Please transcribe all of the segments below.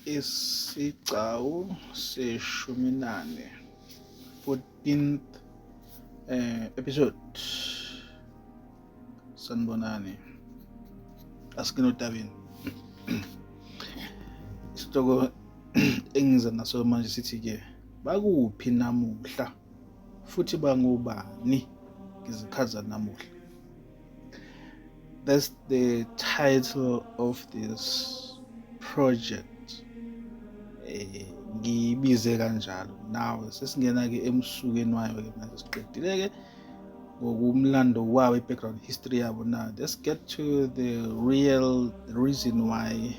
Isigcawu seshumi nane, 14th episode. Sanibonani, asingene odabeni. Isihloko engiza naso manje sithi-ke bakuphi namuhla futhi bangobani ngezikhathi zanamuhla. That's the title of this project. Ngiyibize kanjalo. Now sesingena ke emsukeni wayo ke manje, siqedile ke ngokumlando wawo, i-background history yabo. Now let's get to the real reason why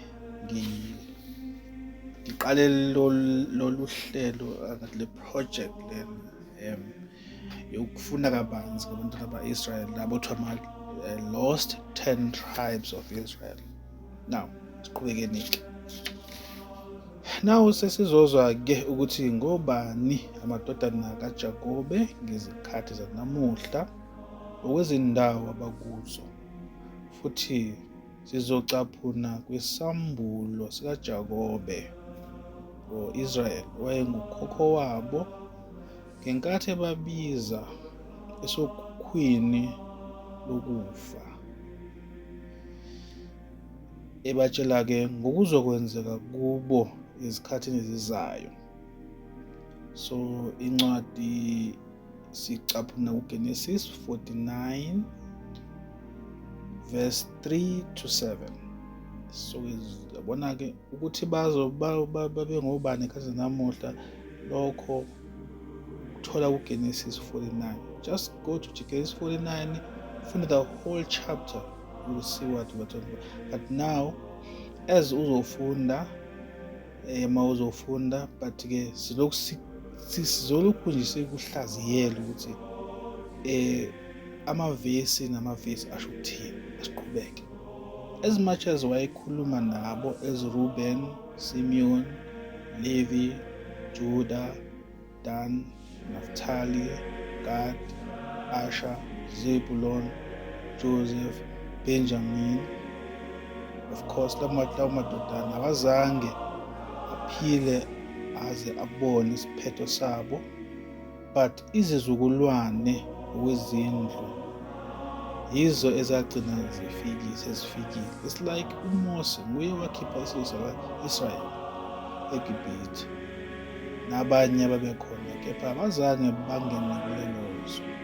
ngiqale lolu hlelo, le project lena yokufunda kabanzi ngabantwana ba-Israel labo kuthiwa lost 10 tribes of Israel. Now siqhubekeni-ke. Now sesizozwa-ke ukuthi ngobani amadodana kaJakobe ngezikhathi zanamuhla okwezindawo abakuzo, futhi sizocaphuna kwisambulo sikaJakobe o-Israel owayengukhokho wabo ngenkathi ebabiza esokhwini lokufa, ebatshela-ke ngokuzokwenzeka kubo ezikhathini ezizayo. So incwadi sicaphuna kuGenesis 49 verse 3 to 7. So yabona-ke ukuthi bazo babe ngobani khathi namuhla, lokho uthola kuGenesis 49. Just go to Genesis 49, funda the whole chapter, you will see what we're talking about. But now as uzofunda, ma uzofunda, but ke silokhu sizolokhu nje sikuhlaziyela ukuthi amavesi namavesi asho ukuthini. Asiqhubeke. As much as wayekhuluma nabo as Reuben, Simeon, Levi, Judah, Dan, Naphtali, Gad, Asher, Zebulon, Joseph, Benjamin, of course lawo madodana awazange aphile aze abone isiphetho sabo, but izizukulwane ngokwezindlu yizo ezagcina zifikile, sezifikile. It's like uMose nguye wakhipha isizwe saka-Israyeli eGibhithe nabanye ababekhona, kepha abazange bangene kulelo zwe.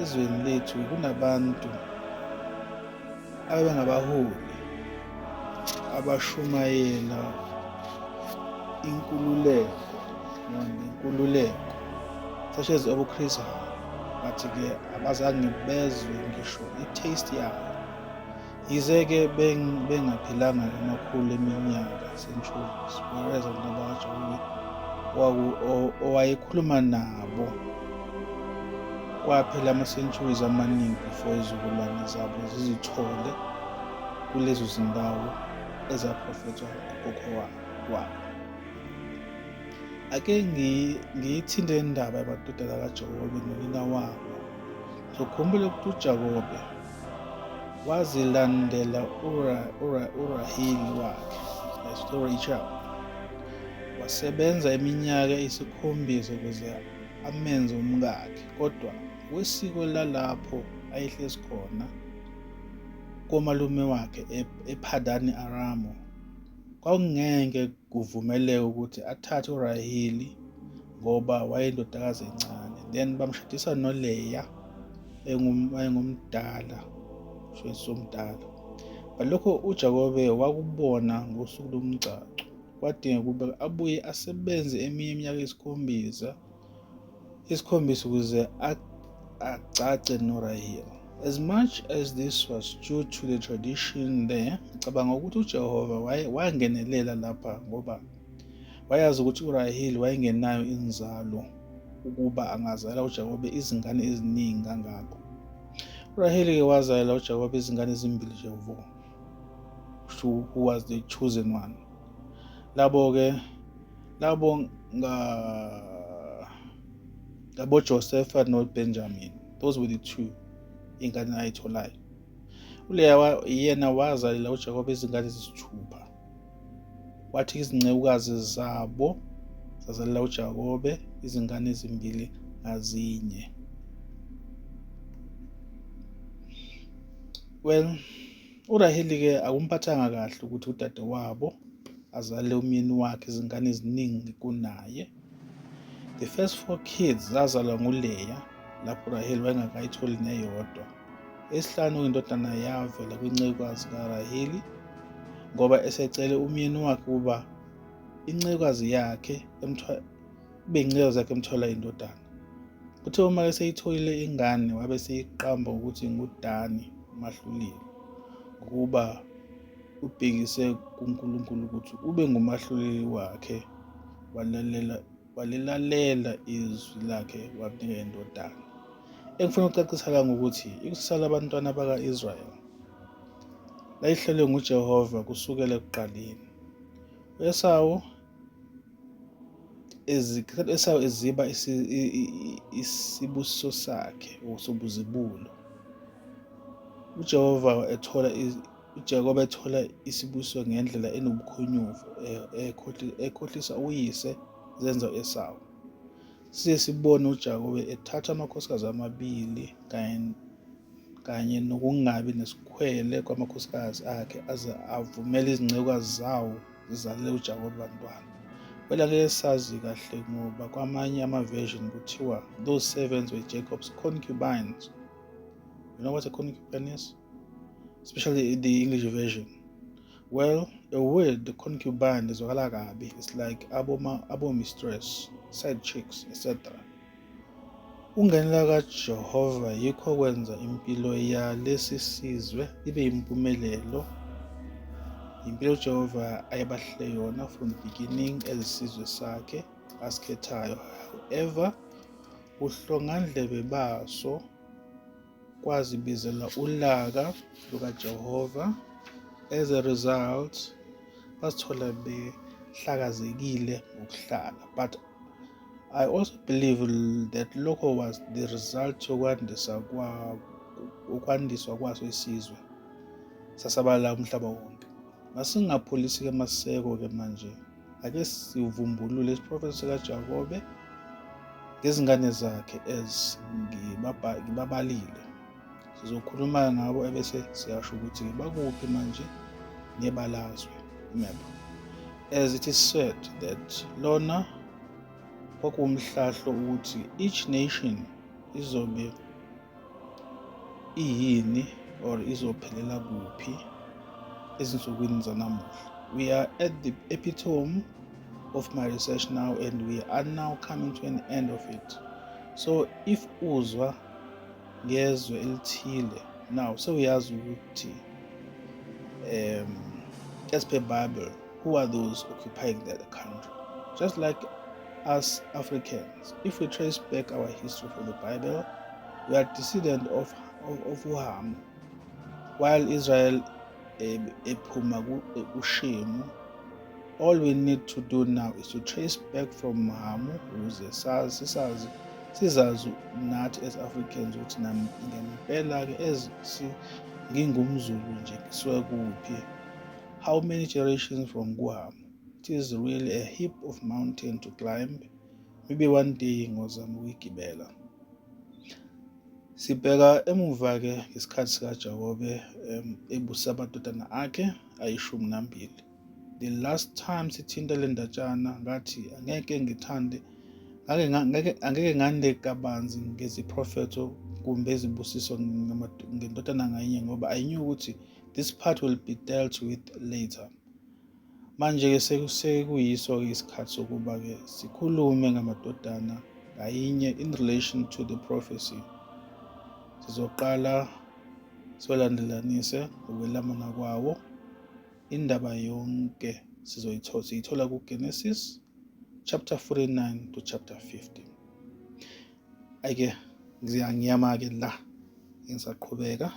Ezweni lethu kunabantu ababengabaholi abashumayela inkululeko ngenkululeko, such as oboChris Hani, but-ke abazange bezwe ngisho i-taste yayo, yize-ke bengaphilanga amakhulu eminyaka, centuries, whereas abantu abakaJakobe owayekhuluma nabo kwaphela ama-centuries amaningi before izizukulwane zabo zizithole kulezo zindawo ezaprofethwa ukhokho wabo. Ake ngiyithinte indaba yamadodana kaJakobe nonina wabo. Zokhumbula ukuthi uJakobe wazilandela uRaheli wakhe, uRachel. Wasebenza iminyaka eyisikhombisa ukuze amenze umkakhe, kodwa ngokwesiko lalapho ayehlezi khona komalume wakhe ePadani Aramu, kwakungeke kuvumeleke ukuthi athathe uRaheli ngoba wayeyindodakazi encane. Then bamshadisa noLeya wayengumdala, omdala. But lokho uJakobe wakubona ngosuku lomgcagco, kwadingeka ukuba abuye asebenze eminye iminyaka eyisikhombisa ukuze agcagce noRaheli. As much as this was due to the tradition there, ngicabanga ukuthi uJehova wangenelela lapha ngoba wayazi ukuthi uRaheli wayengenayo inzalo ukuba angazala uJakobe izingane eziningi kangako. URaheli-ke wazalela uJakobe izingane ezimbili nje vo, who was the chosen one. Labo-ke labo ngabo Josepha noBenjamin. Those were the two ingane ayitholayo. ULeya yena wazalela uJakobe izingane ezisithupha. Kwathi izincekukazi zabo zazalela uJakobe izingane ezimbili ngazinye. Well, uRaheli-ke akumphathanga kahle ukuthi udadewabo azale umyeni wakhe izingane eziningi kunaye. The first four kids zazalwa nguLeya lapho uRaheli wayengakayitholi neyodwa. Esihlanu indodana yavela kwincekukazi kaRaheli ngoba esecele umyeni wakhe ukuba incekukazi yakhe kube incekukazi yakhe emthola indodana. Kuthe uma eseyitholile ingane wabe eseyiqamba ngokuthi nguDani umahluleli ngokuba ubhekise kuNkulunkulu ukuthi ube ngumahluleli wakhe walalela walilalela izwi lakhe wamnika indodana. Engifuna ukucacisa la ngokuthi ikusasa labantwana baka-Israyeli layihlelwe nguJehova kusukela ekuqaleni. U-Esawu Esawu eziba isibusiso sakhe sobuzibulo. UJehova ethola uJakobe ethola isibusiso ngendlela enobukhonyovu ekhohlisa uyise zenza u-Esawu. Siye sibone uJakobe ethatha amakhosikazi amabili kanye nokungabi nesikhwele kwamakhosikazi akhe aze avumele izincekukazi zawo zizalele uJakobe abantwana. Well, angeke sazi kahle ngoba kwamanye ama-version kuthiwa those servants were Jacob's concubines. You know what a concubine is? Especially the English version. Well, a word concubine izwakala kabi. It's like aboma abo mistress, side chicks, etc. Ukungenela kaJehova yikho okwenza impilo yalesi sizwe ibe yimpumelelo. Impilo uJehova ayebahlele yona from the beginning as isizwe sakhe asikhethayo. However, uhlongandlebe baso kwazibizela ulaka lukaJehova. As a result, bazithola behlakazekile ngokuhlala. But I also believe that lokho was the result yokwandisa kwa ukwandiswa kwaso isizwe sasabalala umhlaba wonke. Masingapholisi-ke maseko-ke manje, ake sivumbulule isiprofetho sikaJakobe ngezingane zakhe as ngibabalile. Sizokhuluma ngabo ebese siyasho ukuthi bakuphi manje nebalazwe imap. As it is said that lona kwakuwumhlahlo ukuthi each nation izobe iyini or izophelela kuphi ezinsukwini zanamuhla. We are at the epitome of my research now and we are now coming to an end of it. So if uzwa ngezwe elithile now sewuyazi ukuthi as per Bible who are those occupying that country. Just like us Africans, if we trace back our history from the Bible, we are descendant of uHamu, while Israel ephuma kuShemu. All we need to do now is to trace back from Hamu ukuze sazi sisazi sizazi nathi as Africans ukuthi ngempela-ke as ngingumZulu nje ngisuke kuphi, how many generations from kuHamu. It is really a heap of mountain to climb. Maybe one day ngozama ukuyigibela. Sibheka emuva-ke ngesikhathi sikaJakobe ebusa amadodana akhe 12. The last time sithinta le ndatshana ngathi angeke ngithande angeke ngande kabanzi ngeziprofetho kumbe izibusiso ngendodana ngayinye ngoba I knew ukuthi this part will be dealt with later. Manje-ke sekuyiso-ke isikhathi sokuba-ke sikhulume ngamadodana ngayinye in relation to the prophecy. Sizoqala siwalandelanise ngokwelamana kwawo. Indaba yonke sizoyithola siyithola kuGenesis chapter 49 to chapter 50. Ayike ngiyama-ke la ngisaqhubeka.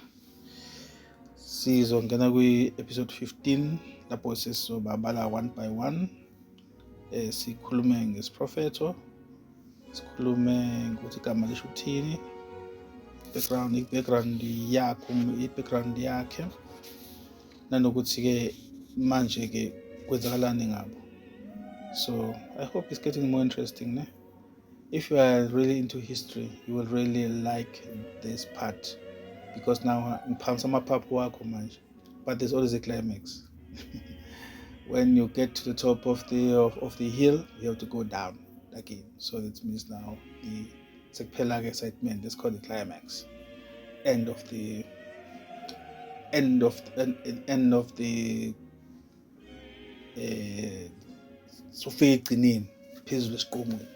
Sizongena kwi-episode 15 lapho sesizobabala one by one, sikhulume ngesiprofetho, sikhulume ngokuthi igama lisho ukuthini, background i-background yakho, i-background yakhe, nanokuthi-ke manje-ke Kwenzakalani ngabo? So I hope it's getting more interesting, ne? If you are really into history, you will really like this part because now ngiphamisa amaphaphu wakho manje. But there's always a climax. When you get to the top of the hill, you have to go down again. So that means now the sekuphela excitement. Let's call the climax. End of the end of end, end of the sofika egcineni phezulu esiqongweni.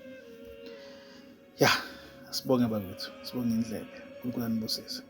Ya, sibonge bakwethu, sibonge indlebe. uNkulunkulu anibusise.